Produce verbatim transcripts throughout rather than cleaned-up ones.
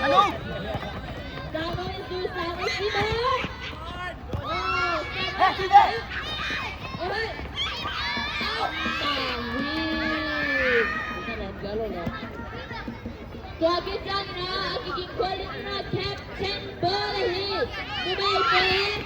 Anu. Samuel, Samuel, Samuel. Tua khit ciangin a kiging khol dingin a captain ball ahi. Numei pen.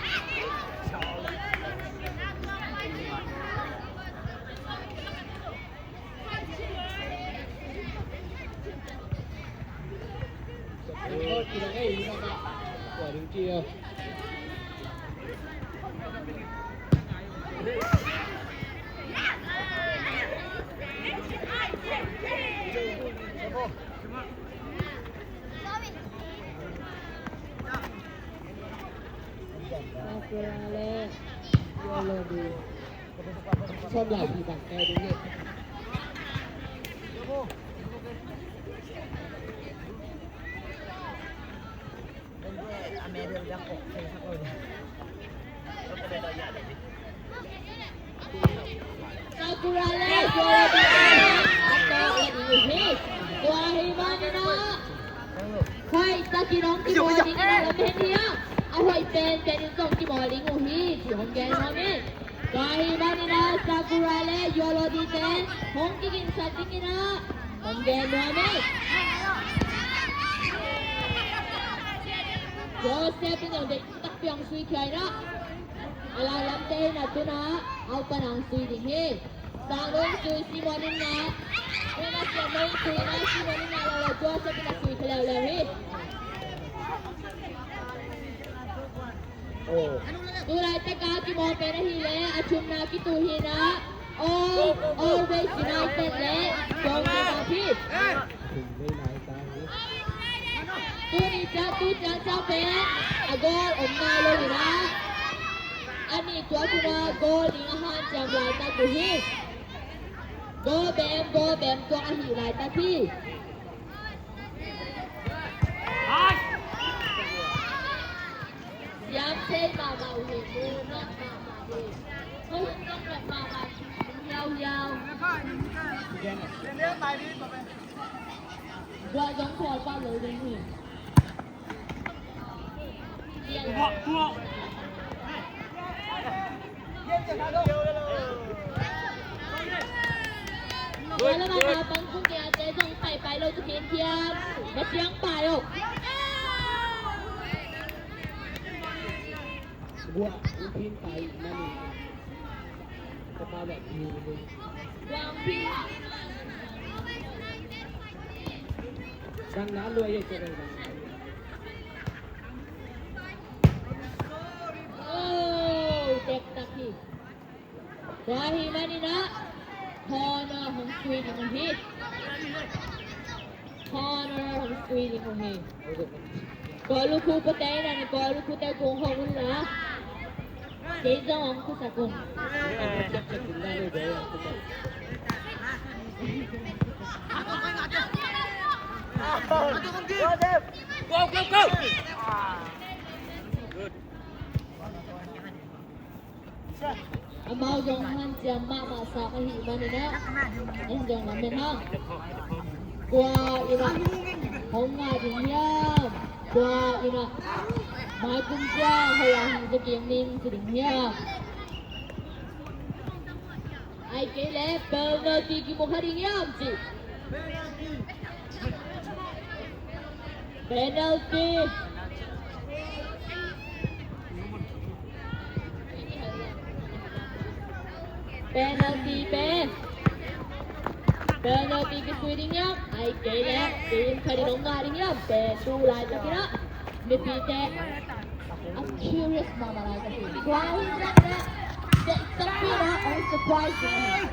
Sakura le Jordan a tawk a ding uh hi. Tua ahih manin ah, hoih takin hong kimawl ding in a lam hen hi a, a hoih penpen in zong kimawl ding uh hi, ci hong gen nuam hi. Tua ahih manin ah Sakura le Jordan te hong kiginsan ding in a hong gen nuam hi. Joseph in zong deih takpi hong sui khia in ah, a lai lamte in a tun ah a upan hong sui ding hi. Sang nung sui, Simon in ngah. Ui na siam nung sui na, Simon in ngah lo lo, Joseph in a sui khia leuleu hi. Tu laitak a kimawl pen ahih leh a thumna kituh hi in ah, Al-, Always United le Dong United. Tuni ciang, tu ciang ciang pen a goal om nai lo in ah, a nih tua tun a goal ding a hanciam laitak uh hi. Goal bem, goal bem tuak ahih laitak hi. Siam thei mahmah uh hi, mu nop mahmah uh hi. Mu nop mahmah uh hi. Hiau, hiau. Buah zong khawl pah lo ding hi. Tua lam a bang kum nia te zong paipai lo tu khin thiam. Na ciang pai oh. Buah, u phin pai mani. Ka pa leh phin. Buah, u phin. Kang na lua ye, kang na. Oh, tek tak hi. Tua ahih manin ah corner hong sui ding uh hi. Corner hong sui ding uh hi. Kawlukhu pate in ah, Kawlukhu te kong hong un la. Kei zong hong khusak un. Go, go, go! Good. Amau zong hanciam mahmah sa ahih manin ah, en zong na men hang. Kua in ah hong ngah ding hiam? Kua in ah mai kum ciang hoih a hong za kik ning ci ding hiam? Ahih kei leh penalty kimu kha ding hiam ci. Penalty. Penalty pen. Penalty kisui ding hiam? Ahih kei leh team khat in hong ngah ding hiam? Pen tu laitakin ah mipite a curious mahmah laitakin. Why is that? That, that, that, that, that surprising.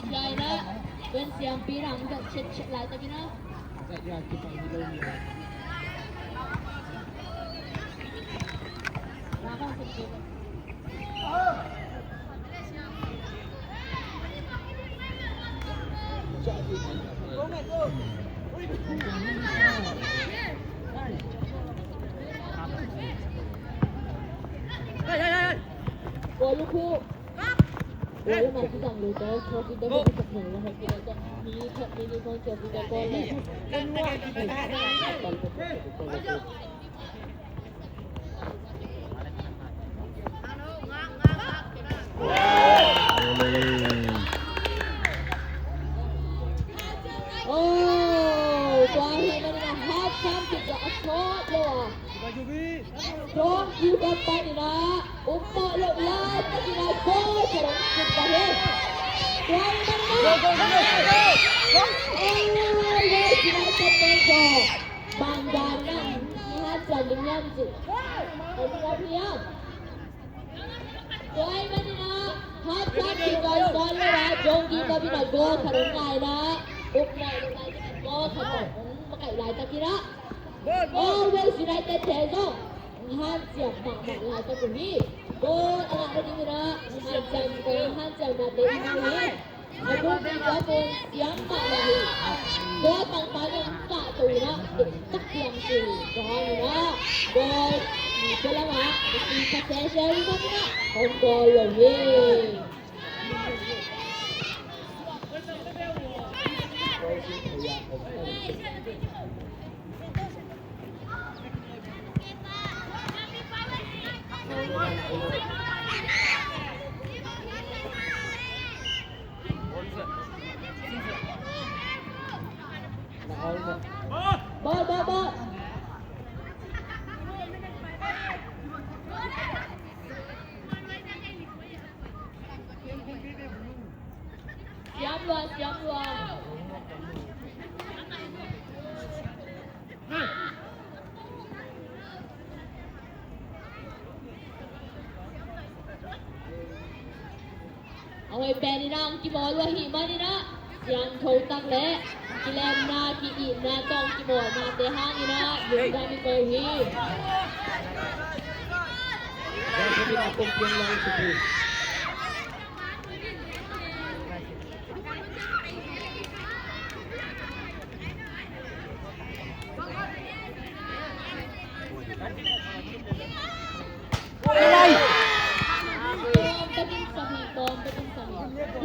Tua in ah, pen siampi in ah hong zat chetchet laitakin ah. Oh, tua ahih manin a half time kik a sawt lo a. Dawng kiu ka panin a um mawh lo lai takin a goal ka dong kik ka hi. Tua ahih manin a, oh, West United men zaw. Bang dan nang, ni han tua ling yam ci. Tua ahih manin a, half time kik a sawt lo a, Jong Kim a bina goal khat hong ngai na, uk ngai lo lai, goal khat hong makaih lai takin a, West United te zong hanciam mahmah lai tak uh hi. Goal a ngah nadingin a, hanciam, hanciam mah te i hi. A buk ding tua pen siam mah lo hi. Tua tangpa in kah to in a, tak piang si tua hang in a, goal ni tua lam ah, si ka se se in a, hong goal lo hi. Ball, ball, ball. Siam lua, siam lua. A hoih pen in a hong kimawl uh ahih manin a, siangtho tak le kilemna, ki-itna tawh hong kimawlnate hangin a, lungdam i ko hi.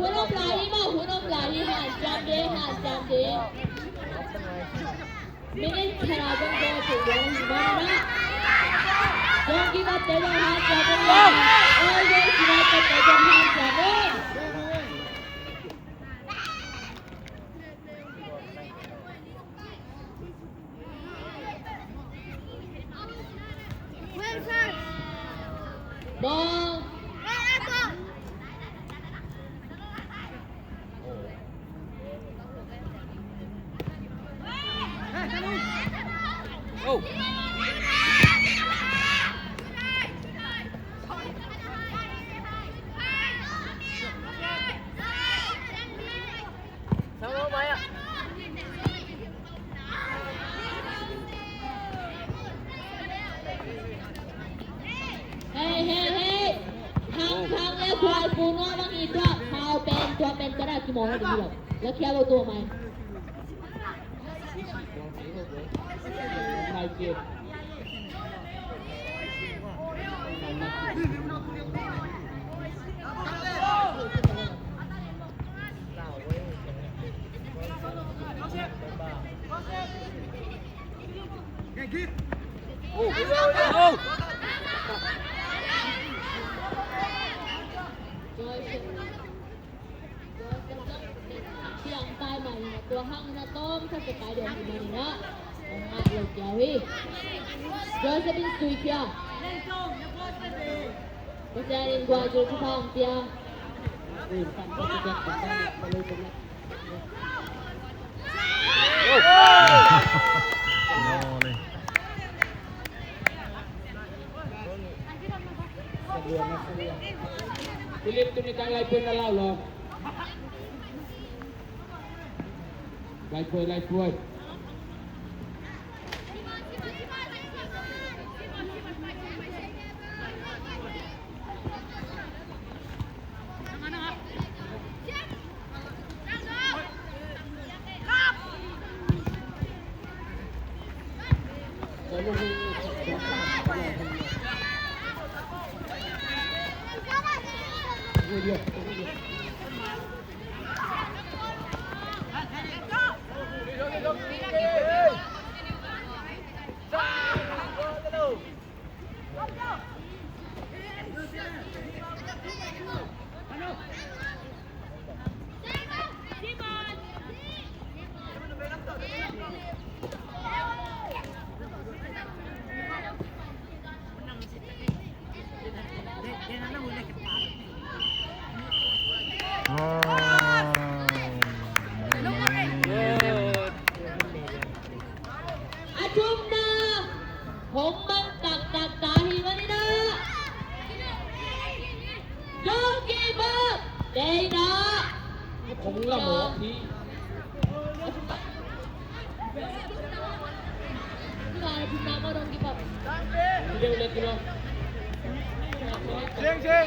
Hun om lai hi maw, hun om lai hi, hanciam ding, hanciam ding. Minute thara zong zaw thei lo hi mawk na. Don't give up, te zong hanciam ding. Always United, te zong hanciam ding. Ball. Oh. Hei, hei, hei. Thang, thang le khual pu nua bang i tua. Khau pen, tua pen ka da ki mawng a ding hi lo. La khia lo tua mai. Siang tai mah in a, tua hang in a tawm khat ka kai deuh hi manin a, hong ngah lo kiau hi. Joseph in sui pia. Pasian in gualzul thupha hong pia. Philip, tuni kang lai pun na lau lo. Lai pun, lai pun. A thumna hong man taktak ta hi manin ah, don't give up. Dei na. Hong la mawk hi. Deu le kilo.